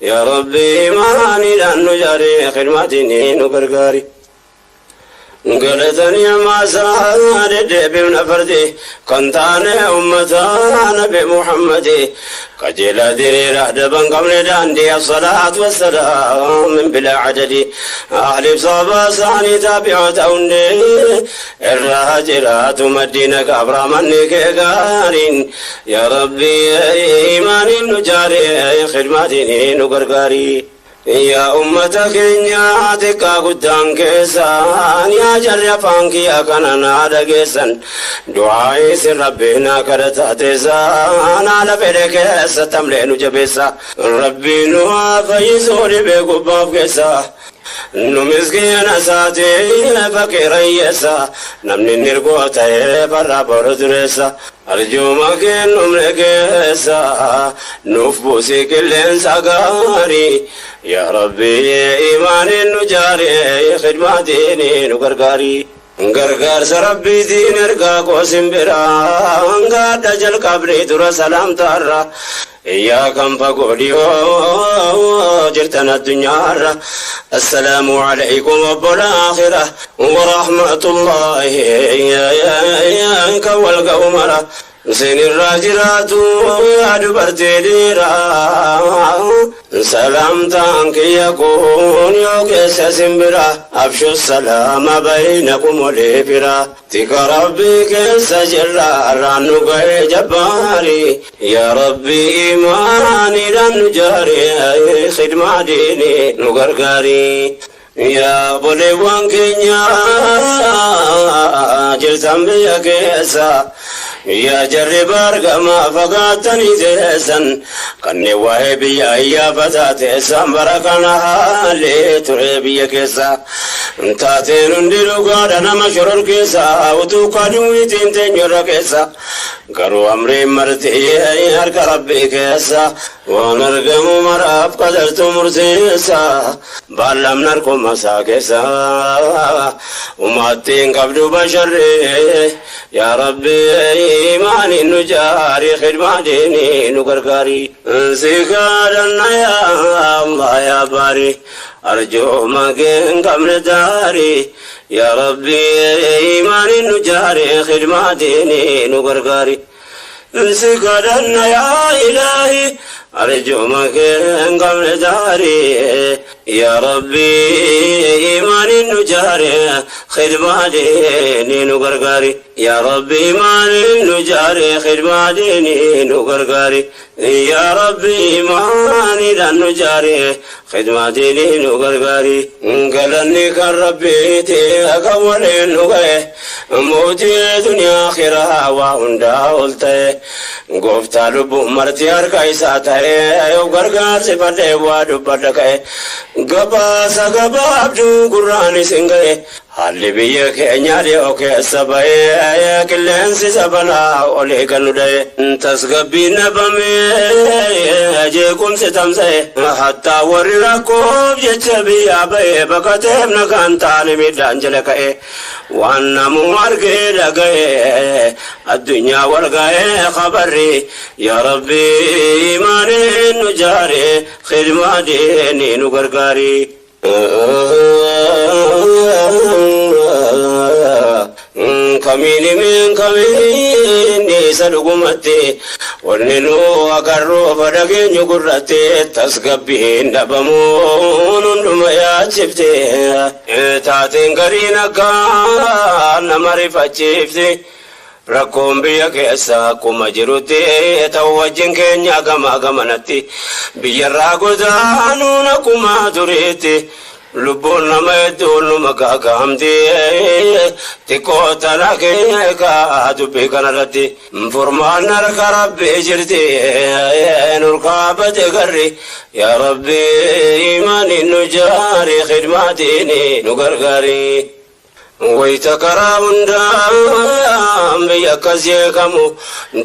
Yaa Rabbi imaaniidhaan nu jaari khidmaatiin nu gargaari. Galatanii amaasaa deddeebiin fardi kan taane ummata Nabi Muhammadi qajeelaa diriiraa daban qabne daandii as-salaatu wassalaam min bilaa adadi ahliif sabaa isaanii taabi'oota hundee irraa jiraatu maddiina gabraamanni kee gaariin yaa Rabbi imaaniin nu jaari khidmaatiin nu gargaari. Yaa ummata keenya xiqqaa guddaan keessan yaa jarri afaan kiyyaa kana naa dhageessan du'aa isin Rabbiin naa kadhataa teessan haala fedhe keessa tamlee nu jabeessa Rabbiin nu haa fayyisuu dhibee gubbaaf keessa nu miskiina isaatii faqiira hiyyeessa namni nirgoo ta'ee farra boru dureessa arjuma kennumne keessa nuuf buusii qilleensa gaarii yaa Rabbi imaaniin nu jaari khidmaatiin nu gargaari. Gargaarsa Rabbiitiin ergaa koo biraa gaadha jalqabnee dura salaamtaarra yaa kan fagoo dhiyoo jirtan addunyaarra assalaamu alaykum obbola aakhira warahmatullaahi kan wal ga'u mara Sinirraa jiraatu yaa dubartii dhiiraa salaamtaan kiyya kun yoo keessa simbira abshu salaama baynakum walii fira tika Rabbii keessa jirra irraan nu ga'ee jabbaari yaa Rabbi imaaniidhaan nu jaari khidmaa diinii nu gargaari. Yaa obboleewwan keenya jirtan biyya keessa yaa jarri baargamaa fagaatanii teessan kanneen waa'ee biyya iyyaafataa teessan bara kana haalee ture biyya keessa taateen hundi dhugaadha nama shoror keessa utuu kaduwiitiin teenyurra keessa garuu amriin marti harka Rabbii keessa waan argamu maraaf qadartu murteessa baallamni harkuma isaa keessa uummattiin qabdu basharree yaa Rabbi imaaniin nu jaari khidmaa diinii nu gargaari. Si kadhanna yaa Allah yaa baari arjooma kee hin qabne daari yaa Rabbi imaaniin nu jaari khidmaa diinii nu gargaari. Si kadhanna yaa Ilaahi arjooma kee hin qabne daari yaa Rabbi imaaniin nu jaari khidmaa diinii nu gargaari. Yaa Rabbi imaaniin nu jaari khidmaa diinii nu gargaari. Yaa Rabbi imaaniidhaan nu jaari khidmaa diinii nu gargaari. Galanni kan Rabbiiti akka waliin nu ga'e mootii duniyaa akhiraa waa hundaa ol ta'e gooftaa lubbuu marti harka isaa ta'e yoo gargaarsifadhee waa dubbadha ka'e gabaasa gabaabduu gurraan isin ga'e haalli biyya keenyaa dhiyoo keessa ba'ee qilleensi sabanaa olii kan nu dha'e tasgabbiin dhabamee jeequmsi tamsa'e hattaa warri rakkoof jecha biyyaa ba'e baqateef nagaan taane miidhaan jala ka'e waan namuu argee dhaga'e addunyaa wal ga'ee khabarri yaa Rabbi imaaniin nu jaari khidmaa diinii nu gargaari. Kamiini min kamiini isa dhugumatti wanni nu agarru fadhageenyu gurratti tasgabbiin dhabamuun hunduma yaachifte taateen gariin akka nama rifachiifte rakkoon biyya keessa akkuma jirutti ta'u wajjin keenya gama gamanatti biyyarraa godaanuun akkuma tureetti. Lubbuun nama hedduun numa gaagaamti xiqqoo tana keekaa dubbii kanarratti furmaan harka Rabbii jirti nurkaa bate garri. Yaa Rabbi, imaaniin nu jaari, khidmaatiin nu gargaari. Wayita karaa hundaan biyya akkas jeeqamu,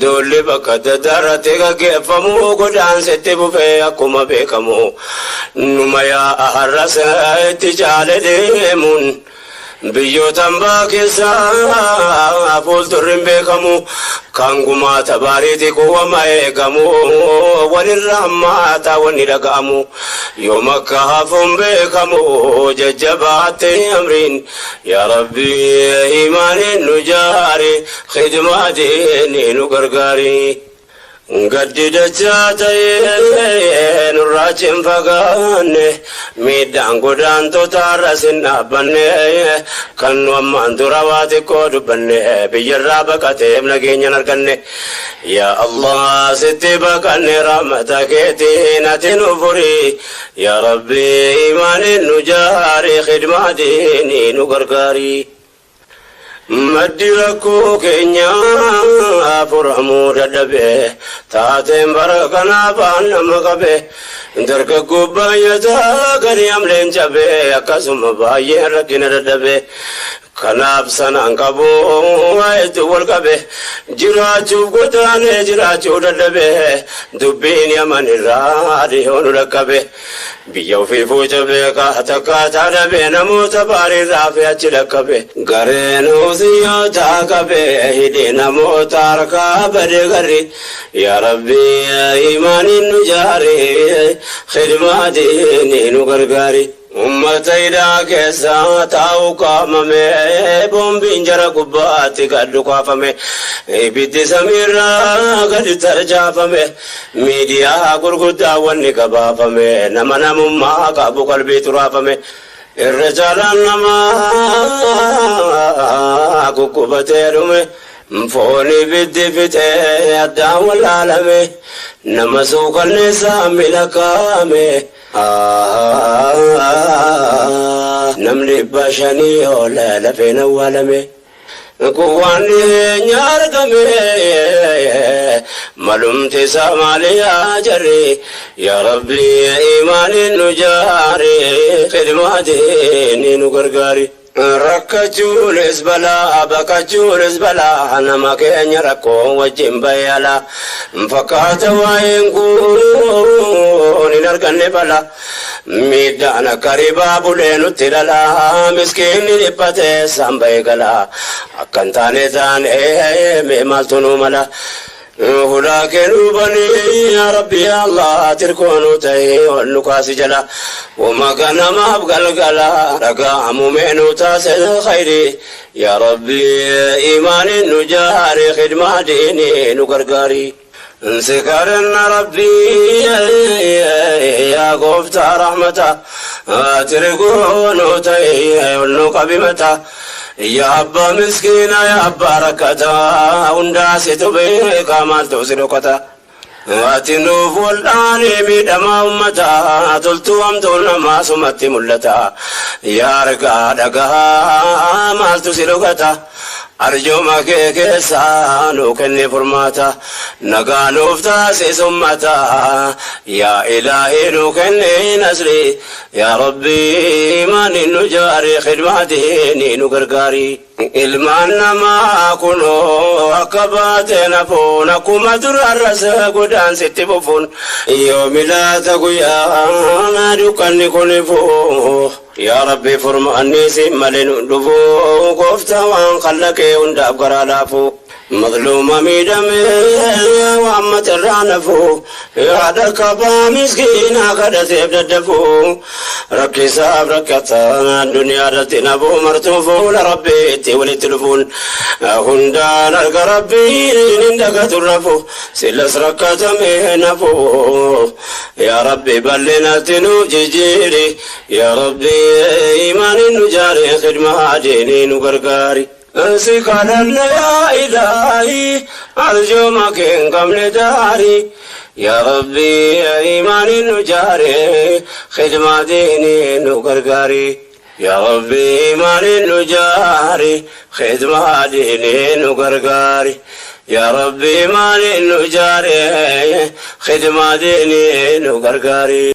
duulli bakka adda addaa irratti gaggeeffamu, godaansitti bufee akkuma beekamu, numa yaa'a har'as itti caale deemuun biyyoota hambaa keessaa fuuldurri hin beekamu. Kan gumaata baariiti kuwwama eegamu, walirra hammaataa wanni dhaga'amu, yoom akka hafuun beekamu jajjabaatte amriin. Yaa Rabbi, imaaniin nu jaari, khidmaatiin nu gargaari. Gaddi dachaa ta'ee nurraa hin fagaanne, miidhaan godaantota irras hin dhaabbanne. Kan nu ammaan dura waa xiqqoo dubbanne, biyyarraa baqateef nageenya hin arganne. Yaa Allah, sitti baqanne, rahmata keetiin ati nu furi. Yaa Rabbi, imaaniin nu jaari, khidmaatiin nu gargaari. Maddi rakkoo keenyaa furamuu dadhabe, taateen bara kanaaf nama qabe. Dargaggoo baay'ataa gadi amleen cabe, akkasuma baay'een rakkina dadhabe. Kanaaf sanaan qabu hedduu wal qabe, jiraachuuf godaanee jiraachuu dadhabe. Dubbiin Yaman irraa dhiyoo nu dhaqqabe, biyya ofii fuuca beekaa takkaataa dhabe. Namoota baariirraa fi achi dhaqqabe, gareen husiyyoota qabe, hidhee namoota harkaa bade garri. Yaa Rabbi, imaaniin nu jaari, khidmaatiin nu gargaari. Ummata hidhaa keessa taa'u qaamame, boombiin jara gubbaatti gad dhukaafame, ibiddi samiirraa gadi tarjaafame, miidiyaa gurguddaa wanni gabaafame, nama namummaa qabu qalbii turaafame. Irra caalaan namaa guggubatee dhume, foon ibiddi fixee addaan wallaalame, nama suukanneessaa milakaame. Namni 500 ol lafeen awwaalame. Kun waan dhiyeenya argame, malumti isaa maali yaa jarri? Yaa Rabbi, imaaniin nu jaari, khidmaatiin nu gargaari. Rakkachuunis balaa, baqachuunis balaa, nama keenya rakkoo wajjin bayala fakkaata. Waa'een kun hin arganne bala, miidhaan akka ribaa bulee nutti dhala, miskiinni dhiphatee isaan bahee gala. Akkan taane taane, mee maaltu nu mala? Hulaa kennuu banii, yaa Rabbi, yaa Allah, tirkoonuu ta'ee ol nu kaasi jala. Wama ganamaaf galgala dhaga'amu meenuu taasise khayri. Yaa Rabbi, imaaniin nu jaari, khidmaa diinii nu gargaari. Si kadhanna Rabbi, yaa gooftaa rahmata, tirkoonuu ta'ee ol nu qabi mata. Yaa abbaa miskiina, yaa abbaa rakkataa, hundaa situ beekaa, maaltu si dhokata? Ati nuuf wal'aanee miidhamaa ummataa, toltuu hamtuun namaa sumatti mul'ata. Yaa argaa dhagahaa, maaltu si dhokata? Arjooma kee keessaa nuu kenni furmaata, nagaa nuuf taasisu ummata. Yaa Ilaahii, nuu kenni nasri. Yaa Rabbi, imaaniin nu jaari, khidmaatiin nu gargaari. Ilmaan namaa kunoo akka baate nafuun, akkuma durarras godaansitti fufuun, yoo milaata guyyaa dukkanni kun ifuu. Yaa Rabbi, furmaanni si malee nu dhufu. Gooftaa waan kallaqee hundaaf garaa laafu, mazluuma miidhame waan matarraa nafu, yaada qabaa miskiinaa kadhateef daddafu, rakkisaaf rakkataa duniyaa irratti nafu martuu, fuula Rabbiitti walitti dhufuun hundaan arga. Rabbiin hin dagatu rafu, silas rakkatame nafu. Yaa Rabbi, bal'inatti nu jijjiiri. Yaa Rabbi, imaaniin nu jaari, khidmaa diinii nu gargaari. Si kadhanna, yaa Ilaahi, arjooma kee hin qabne daari. Yaa Rabbi iimaaniin nu jaare, khidmaa diinii nu gargaari. Yaa Rabbi iimaaniin nu jaare, khidmaa diinii nu gargaari. Yaa Rabbi iimaaniin nu jaare, khidmaa diinii nu gargaari.